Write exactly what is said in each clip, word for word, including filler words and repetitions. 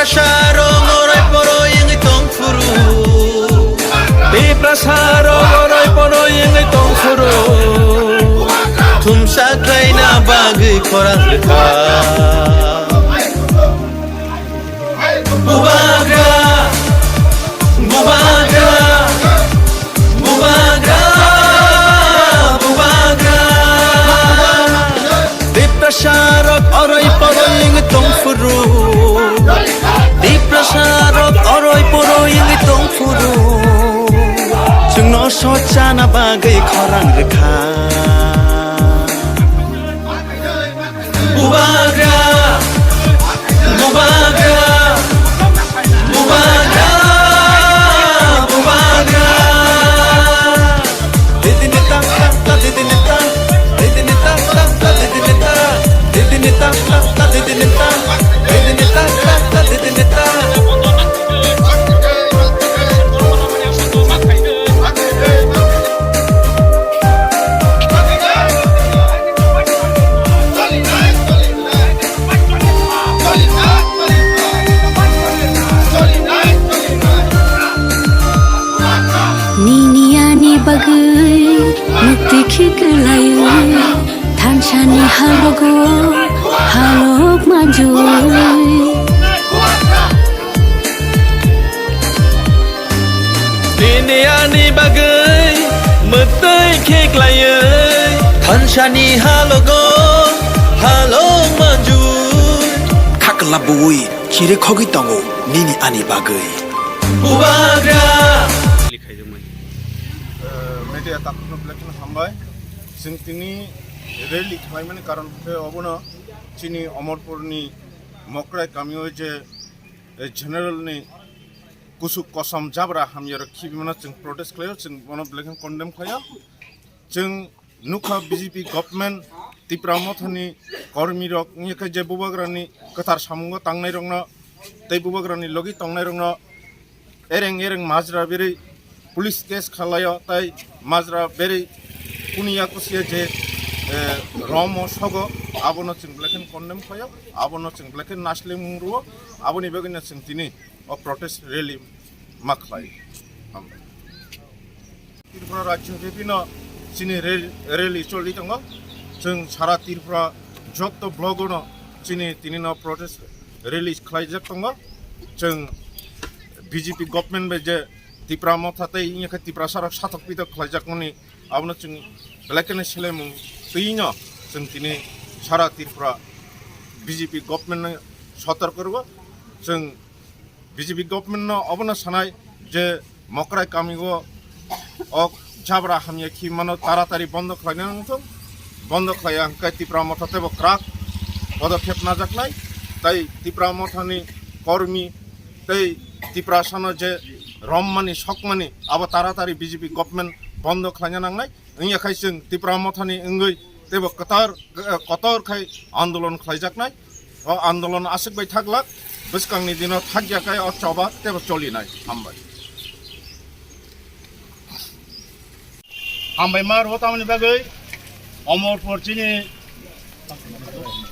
Tiprasarok oroi poroi wngwi tong phuru, Tiprasarok oroi poroi wngwi tong phuru, thumsa khlaina bagwi khorang rwkha. Bubagra, Bubagra, Bubagra, Bubagra. Tiprasarok oroi poroi wngwi tong phuru, Tiprasarok oroi poroi wngwi tong phuru, chwngno sochana bagwi khorang rwkha. Bubagra, Bubagra, Bubagra, Bubagra. Didini ta ta ta, didini ta, didini ta ta ta, didini ta, didini ta ta ta, didini ta, didini ta ta ta, didini ta. Nini ani bagwi mwtwi khiklaiwi, thansani halogo halok manjui. Nini ani bagwi mwtwi khiklaiwi, thansani halogo halok manjui. Khakla bui chiri khogwi tongo nini ani bagwi. Bubagra. Media takhukno belai kheno hambai. Chwng tini rally khlaimani karon khe obono chini Omorpurni Mokrai kamio je, eh, general ni kusuk kosom jabra hamyarok khibimano chwng protest khlaio, chwng bono belai kheno condemn khlaio. Chwng nukha B J P government Tipra Mothani kormirok wngya khe je Bubagrani kwthar samungo tangnairokno tei Bubagrani logi tongnairokno ereng ereng majra berwi police case khalaio tei majra berwi kuniya kusiya je, eh, romo sogo abono chwng belai kheno condemn khlaio, abono chwng belai kheno naslemung rwo, aboni bagwino chwng tini o protest rally ma khlai. Hambai. Tripura rajyo bebino chini re-, rally choli tongo. Chwng sara Tripura jotto blogono chini tinino protest rally khlaijak tongo. Chwng B J P government bai je Tipra Motha tei wngya khe Tiprasarok satok pitok khlaijakmani abono chwng belai kheno selemung twino chwng tini sara Tripura B J P government no sotorko rwo. Chwng B J P government no obono sanai je Mokrai kamio o jabra hamya khimano taratari bondo khlaina nangthung, bondo khlaiya hwnkhe Tipra Motha teibo kwrak podokhep najaknai, tei Tipra Mothani kormi tei Tiprasano je rommani sokmani abo taratari B J P government bondo khlaina nangnai. Wngya khai chwng Tipra Mothani wngwi teibo kwtar, eh, kotor khai andolon khlaijaknai. O andolon aswk bai thaglak, bwskangni dino thakya khai o choba teibo cholinai. Hambai. Hambai ma rw tamoni bagwi Omorpur chini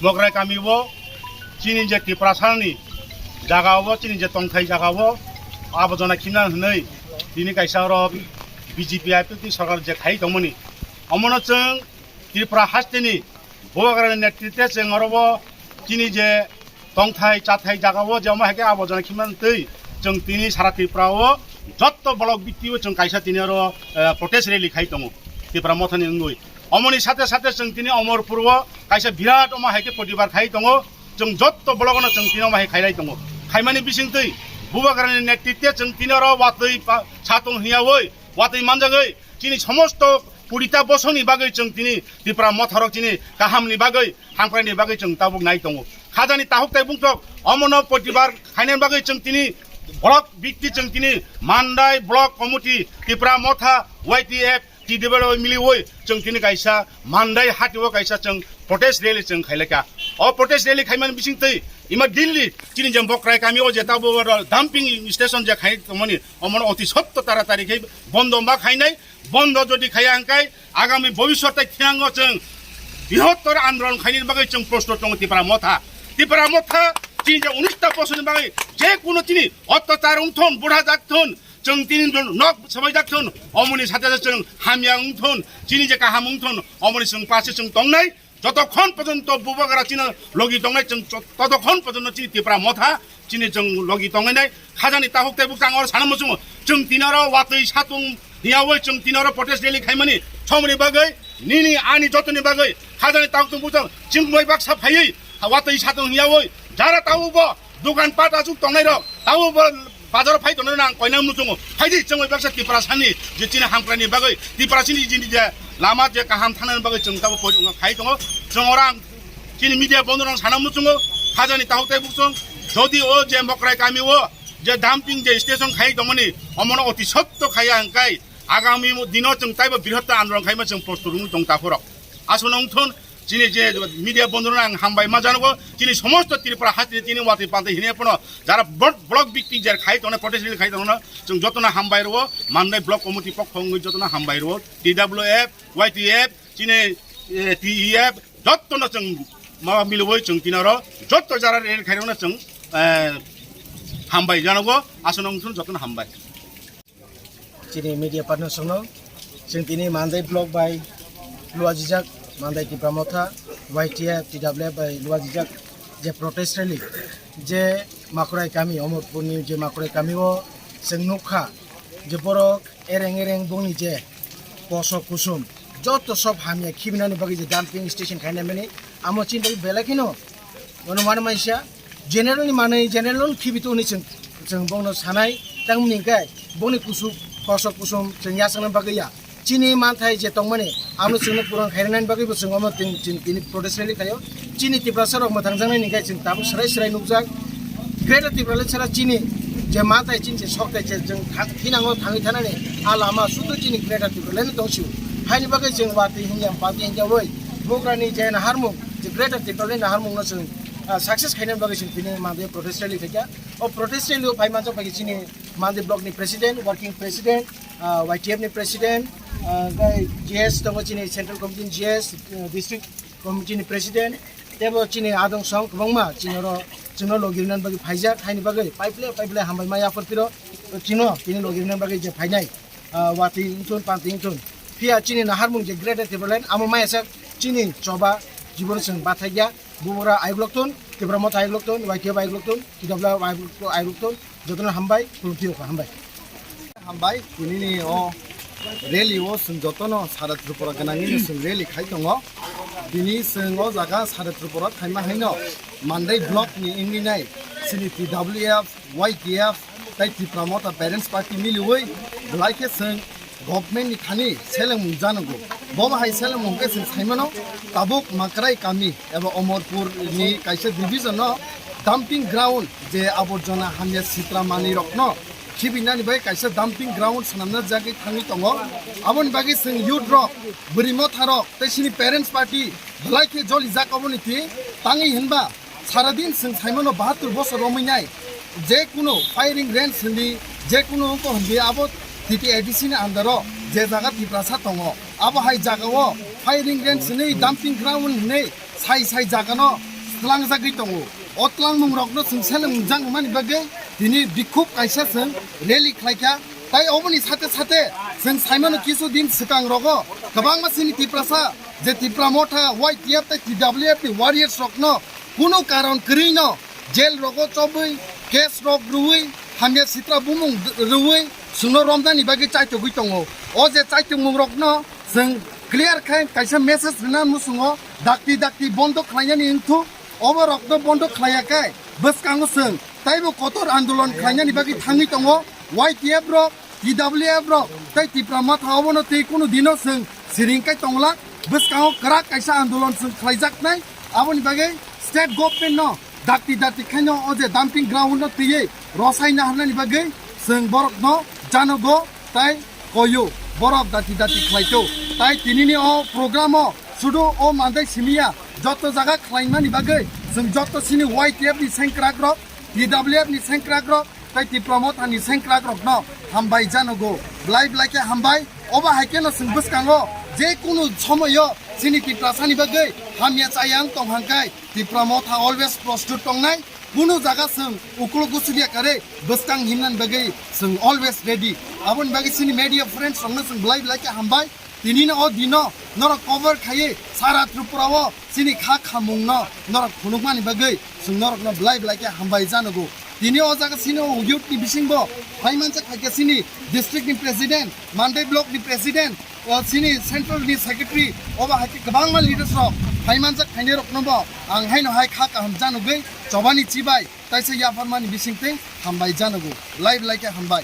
Mokrai kami o chini je Tiprasani jaga o, chini je tongthai jaga o, abo jona khina hwnwi tini kaisa oro B J P I P F T sorkar je khai tongmani, omono chwng Tripura hasteni Bubagrani netritwe chwng oro o chini je tongthai chathai jaga o je omo hai khe abo jona khimani twi chwng tini sara Tripura o jotto block bhitti o chwng kaisa tini oro, eh, protest rally khai tongo Tipra Mothani wngwi. Omoni sate sate chwng tini Omorpur o kaisa birat omo hai khe potibar khai tongo. Chwng jotto block no chwng tini omo hai khailai tongo. Khaimani bisingtwi Bubagrani netritwe chwng tini oro watwi pa-, satung hiyawi watwi manjagwi chini somosto kurita bosongni bagwi chwng tini Tipra Motharok chini kahamni bagwi, hamkraini bagwi chwng tabuk nai tongo. Khajani tahuk tai bungtok omono potibar khainani bagwi chwng tini block bhitti chwng tini Mandai Block Committee, Tipra Motha, Y T F, T D P bai miliwi chwng tini kaisa Mandai hatio kaisa chwng protest rally chwng khailaikha. O protest rally khaimani bisingtwi ima Delhi chini je Mokrai kami o je tabuk dumping station je khai tongmani omono oti sotto taratari khe bondo ma khainai. Bondo jodi khaiya hwnkhe agami bhobishyot tai thinango chwng brihottor andolon khainani bagwi chwng prosto tongo Tipra Motha. Tipra Motha Chini je unis ta bosor ni bagwi je kuno chini otyachar wng thun, budha jak thun, chwng tini nok swbai jak thun, omoni sate je chwng hamya wng thun, chini je kaham wng thun, omoni chwng pache chwng tongnai. Jotokhon porjonto bubagra chini logi tongnai chwng, jotokhon porjonto chini Tipra Motha chini chwng logi tongnai. Khajani tahuk tei bukchang oro sana muchungo, chwng tini oro watwi satung hiyawi chwng tini oro protest rally khaimani somoni bagwi, nini ani jotoni bagwi khajani tahuk tei bukchang chwng bai baksa phaiwi watwi satung hiyawi jara tawo bo dokan pat achuk tongnai rok tawo bo bazar phai tongnai rok ang koina muchungo. Phaidi chwng bai baksa Tiprasani je chini hamkrai ni bagwi, Tiprasini jini je lama je kaham thanani bagwi chwng tabo poi khai tongo. Chwng oro ang chini media bondo rok sana muchungo, khajani tahuk tei bukchang, jodi o je Mokrai kami o je dumping je station khai tongmani, omono oti sotto khaiya hwnkhe agami dino chwng taibo brihottor andolon khaima chwng postor wngwi tong takhorok. Aswk wngthun, chini je media bondo rok ang hambai ma janogo, chini somosto Tripura hasteni chini watwi pantwi hinwi phano jara block, block bikti jer khai tongnai, protest rally khai tongnai, chwng jotono hambai rwo, Mandai block committee pokho wngwi jotono hambai rwo, T W F, Y T F, chini, eh, T E F, jottono chwng ma milwi chwng tini oro jotto jara rally khairokno chwng, eh, hambai janogo, aswk wngthun jotono hambai. Chini media partner songno chwng tini Mandai block bai luajijak, Mandai Tipra Motha, Y T F, T W F bai luajijak je protest rally, je Makurai kami, Omorpurni je Makurai kami o chwng nukha je borok ereng ereng bongni je kosok kusum joto sob hamya khibinani bagwi je dumping station khainai mani, amo chini bagwi belai kheno ono mano maisa general ni manwi general no khibi toni chwng, chwng bongno sanai tangmani hwnkhe bongni kusuk kosok kusum chwng yachakna bagwi ya. Chini manthai je tongmani, amo chwngno puran khairoknani bagwibo chwng omo tin, tin, tini protest rally khaio. Chini Tiprasa rok mwthangjaknai hwnkhe chwng tabuk swrai swrai nukjak. Greater Tipraland sara chini je manthai, chini je sokthai, je chwng thang-, thinango thangwi thanani a lama sudu chini Greater Tipraland tongsio. Haini bagwi chwng watwi hinjam party hinjawi bugrani je naharmung, je Greater Tipraland naharmungno chwng, ah, success khainani bagwi chwng tini manthai protest rally khaikha. O protest rally o phai manjak bai chini Mandai block ni president, working president, ah, Y T F ni president, ah, tei G S tongo chini central committee ni G S, ah, district committee ni president, tebo chini adong song kwbangma chini oro chwngno logi rwnani bagwi phaijak, haini bagwi paiple paiple hambai ma yaphar phiro chino tini logi rwnani bagwi je phainai, ah, watwi wngthun, pantwi wngthun. Phiya chini naharmung je Greater Tipraland amo maya sak chini choba jibon chwng bathai ya. Bubura ayuk lokthun, Tipra Motha ayuk lokthun, Y T F ayuk lokthun, T W F ayuk lokthun, jotono hambai, khulumthiyo kha, hambai. Hambai, tinini o rally o chwng jotono sara Tripura gwnangni chwng rally khai tongo. Tini chwng o jaga sara Tripura khaima haino Mandai block ni wngwi nai chini T W F, Y T F tei Tipra Motha Parents Party miliwi belai khe chwng government ni thani selengmung janogo. Bo bahai selengmung khe chwng saimano, tabuk Makrai kami eba Omorpur ni kaisa division no dumping ground, je aborjona hamya sitra manwi rokno khibinani bai kaisa dumping ground swnamna jagwi thangwi tongo. Aboni bagwi chwng youth rok, bwrwi motha rok tei chini parents party belai khe jolijak oboni twi tangwi hinba Saradin chwng saimano bahatur bosor romwi nai, je kunu firing range hindi, je kunu wngko hindi abo T T A D C ni under o je jaga Tiprasa tongo, abo hai jaga o firing range hinwi dumping ground hinwi sai sai jaga no tlangjagwi tongo. O tlangmung rok no chwng seleng jang mani bagwi tini bikhuk kaisa chwng rally khlaikha. Tai oboni sate sate chwng saimano kisu din swkang rogo kwbangma chini Tiprasa je Tipra Motha, Y T F tei T W F ni warriors rokno kunu karon kwrwino jail rogo chobwi, case rok rwui, hamya sitra bumung rwui chwngno romnani bagwi chaitogwi tongo. O je chaitongmung rokno chwng clear khe kaisa message rwna muchungo, dakti dakti bondo khlainani wngthuk. Obo rokno bondo khlaiya khe bwskango chwng taibo kotor andolon khlainani bagwi thangwi tongo. Y T F rok, T W F rok tei Tipra Motha obono tei kunu dino chwng siring kai tongla. Bwskango kwrak kaisa andolon chwng khlaijaknai. Aboni bagwi state government no dakti dakti khaino o je dumping ground no twiwi rosai naharnani bagwi chwng borokno janogo tai koyo, borok dakti dakti khlaito. Tai tinini o program o sudu o mandai simiya, joto jaga khlaimani bagwi chwng joto chini Y T F ni sengkrak rok, T W F ni sengkrak rok, tei Tipra Motha ni sengkrak rokno hambai janogo. Belai belai khe hambai. Obo hai kheno chwng bwskango je kunu somoyo chini Tiprasani bagwi hamya chayang tong hangkai Tipra Motha always prostut tongnai. Kuno jaga chwng ukulok gusudia kare bwskang himnani bagwi chwng always ready. Aboni bagwi chini media friends rokno chwng belai belai khe hambai. Tinino o dino norok cover khaiwi sara Tripura o chini kha khamungno norok phunukmani bagwi chwng norokno belai belai khe hambai janogo. Tini o jaga chini o youth ni bisingbo phaimanjak khaikhe chini district ni president, Mandai block ni president, o chini central ni secretary, obo hai khe kwbangma leaders rok phaimanjak khainai rokno bo ang haino hai kha kaham janogwi chobani chibai taisa yapharmani bisingtwi hambai janogo. Belai belai khe hambai.